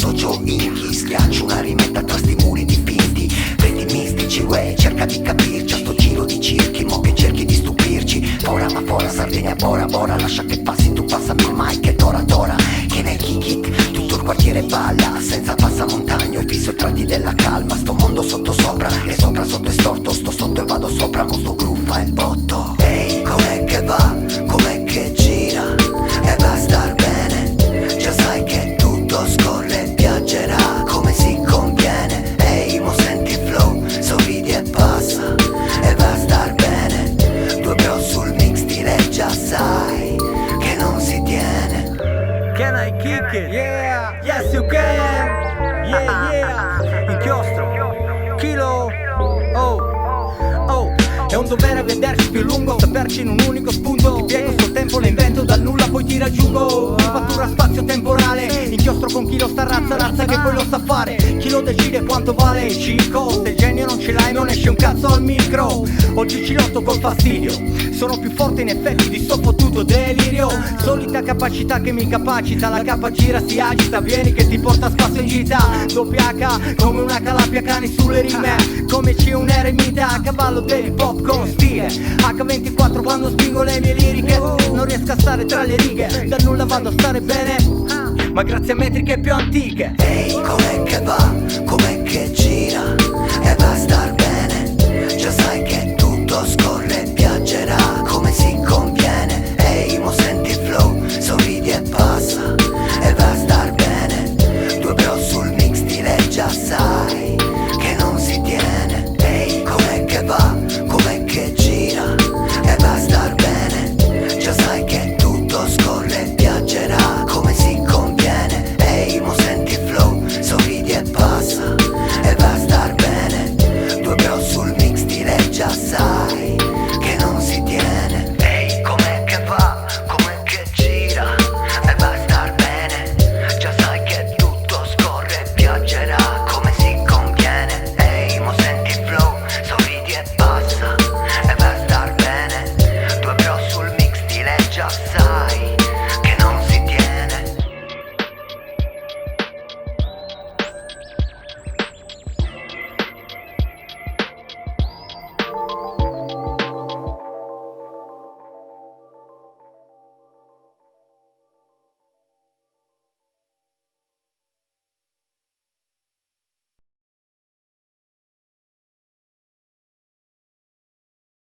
socio inchi Schiaccio una rimetta tra sti muri dipinti Preti mistici, uè, cerca di capirci A sto giro di circhi, mo che cerchi di stupirci Fora ma fora, Sardegna, Bora Bora Lascia che passi, tu passami il mic e tora tora Che nel kick it, tutto il quartiere balla Senza passamontagna, ho visto i tratti della calma Sto mondo sotto sopra, e sopra sotto è storto Sto sotto e vado sopra, mo sto groove fa il botto Ehi, com'è che va? Com'è che gira? E va a star bene Già sai che tutto scorre e viaggerà Come si conviene Ehi, mo senti il flow, sorridi e passa E va a star bene Due bro sul mix stile già sai Che non si tiene Can I kick it? Yeah, yes you can. Yeah, yeah. Inchiostro. Kilo. Oh. Oh. È un dovere vederci più lungo, saperci in un unico spunto. Ti piego sto tempo, lo invento dal nulla, poi ti raggiungo. Fattura spazio-temporale, inchiostro con chi lo sta razza, razza che poi lo sa fare. Chi lo decide quanto vale, Cico. Se il genio non ce l'hai, non esce un cazzo al micro. Oggi ci lotto col fastidio. Sono più forte in effetti di sto fottuto delirio. Solita capacità che mi capacita, la capa gira, si agita, vieni che ti porta a spasso in gita. Doppia H come una calapia cani sulle rime. Come c'è un eremita a cavallo dell'hip hop con stile. H24 quando spingo le mie liriche. Non riesco a stare tra le righe, da nulla vado a stare bene. Ma grazie a metriche più antiche. Ehi, com'è che va? Com'è che gira?